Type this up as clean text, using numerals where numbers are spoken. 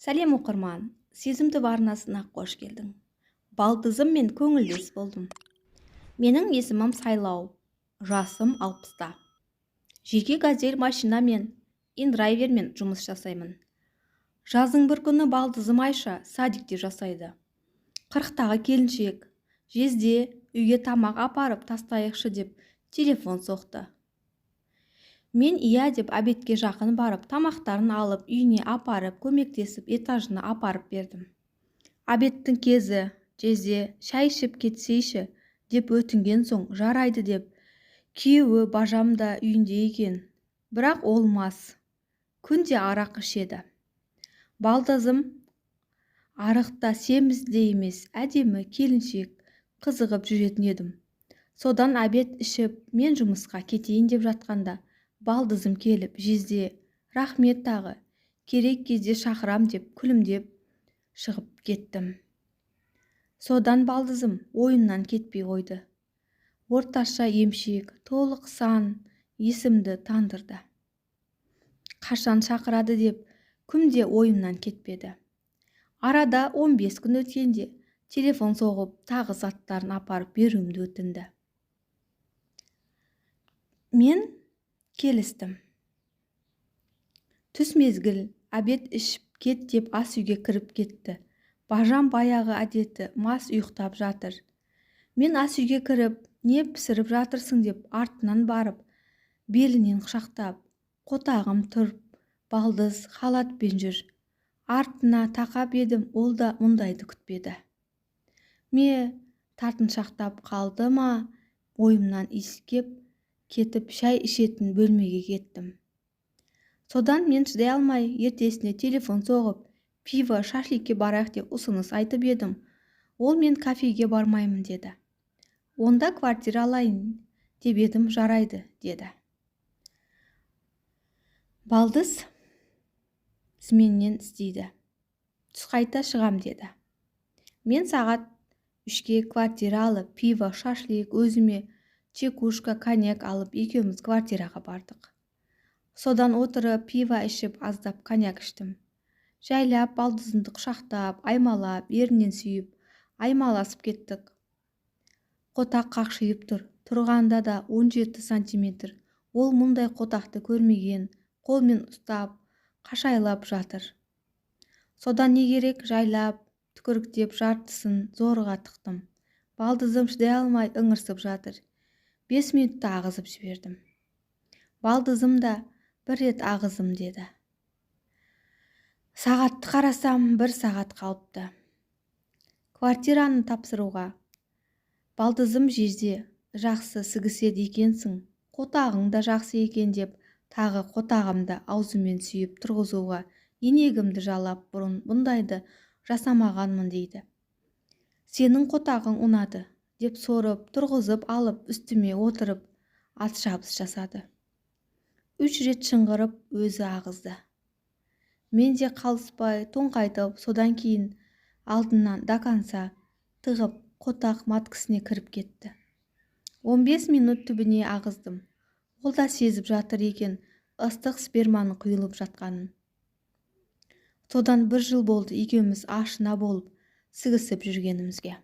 Сәлем, оқырман! Сезім ТВ арнасына қош келдің! Балдызыммен көңілдес болдым. Менің есімім Сайлау, жасым 60-та. Жеке «Газель» машинамен, индрайвермен жұмыс жасаймын. Жаздың бір күні балдызым Айша садикте жасайды. 40-тағы келіншек: «Жезде, үйге тамақ апарып тастайықшы», – деп телефон соқты. Мен «иә» деп, обедке жақын барып, тамақтарын алып, үйіне апарып, көмектесіп, этажына апарып бердім. Обедтің кезі, «Жезде, шай ішіп кетсейші», – деп өтінген соң, «жарайды» деп, күйеуі бажам да үйінде екен, бірақ ол мас, күнде арақ ішеді. Балдызым арық та, семіз де емес, әдемі келіншек, қызығып жүретін едім. Содан обед ішіп, мен жұмысқа кетейін деп жатқанда, балдызым келіп: «Жезде, рахмет, тағы керек кезде шақырам», – деп күлімдеп шығып кеттім. Содан балдызым ойымнан кетпей қойды. Орташа емшек, толық сан, есімді тандырды. Қашан шақырады деп күнде ойымнан кетпеді. Арада 15 күн өткенде телефон соғып, тағы заттарын апарып беруімді өтінді. Мен келістім. Түс мезгіл, обед ішіп кет деп, ас үйге кіріп кетті. Бажам баяғы әдеті, мас ұйықтап жатыр. Мен ас үйге кіріп, «Не пісіріп жатырсың?» деп, артынан барып, белінен құшақтап, қотағым тұр, балдыз халатпен жүр. Артына тақап едім, ол да мұндайды күтпеді ме, тартыншақтап қалды ма, ойымнан иіскеп кетіп, шай ішетін бөлмеге кеттім. Содан мен шыдай алмай, ертесіне телефон соғып, пиво, шашликке барайық деп ұсыныс айтып едім, ол «Мен кафеге бармаймын» деді. «Онда квартира алайын» деп едім, «Жарайды» деді. Балдыз сменмен істейді. Түс қайта шығам деді. Мен сағат 3-ке квартира алып, пиво, шашлик, өзіме чекушка, коньяк алып, екеуміз квартираға бардық. Содан отырып пиво ішіп, аздап коньяк іштім. Жайлап балдызымды құшақтап, аймалап, ерінен сүйіп, аймаласып кеттік. Қотақ қақшиып тұр. Тұрғанда да 17 сантиметр. Ол мұндай қотақты көрмеген, қолмен ұстап, қашайлап жатыр. Содан не керек, жайлап түкіріктеп, жартысын зорға тықтым. Балдызым шыдай алмай ыңырсып жатыр. 5 минутта ағызып жібердім. Балдызым да «Бір рет ағыздым» деді. Сағатты қарасам, бір сағат қалыпты квартираны тапсыруға. Балдызым: «Жезде, жақсы сігіседі екенсің, қотағың да жақсы екен», – деп, тағы қотағымды аузымен сүйіп, тұрғызуға енегімді жалап, «Бұрын бұндайды жасамағанмын» дейді. «Сенің қотағың ұнады» деп, сорып тұрғызып алып, үстіме отырып, ат шабыс жасады. Үш рет шыңғырып өзі ағызды. Мен де қалыспай тоңқайтып, содан кейін алдынан до конца тығып, қотақ маткасіне кіріп кетті. 15 минут түбіне ағыздым. Ол да сезіп жатыр екен ыстық сперманың құйылып жатқанын. Содан бір жыл болды екеуміз ашына болып сігісіп жүргенімізге.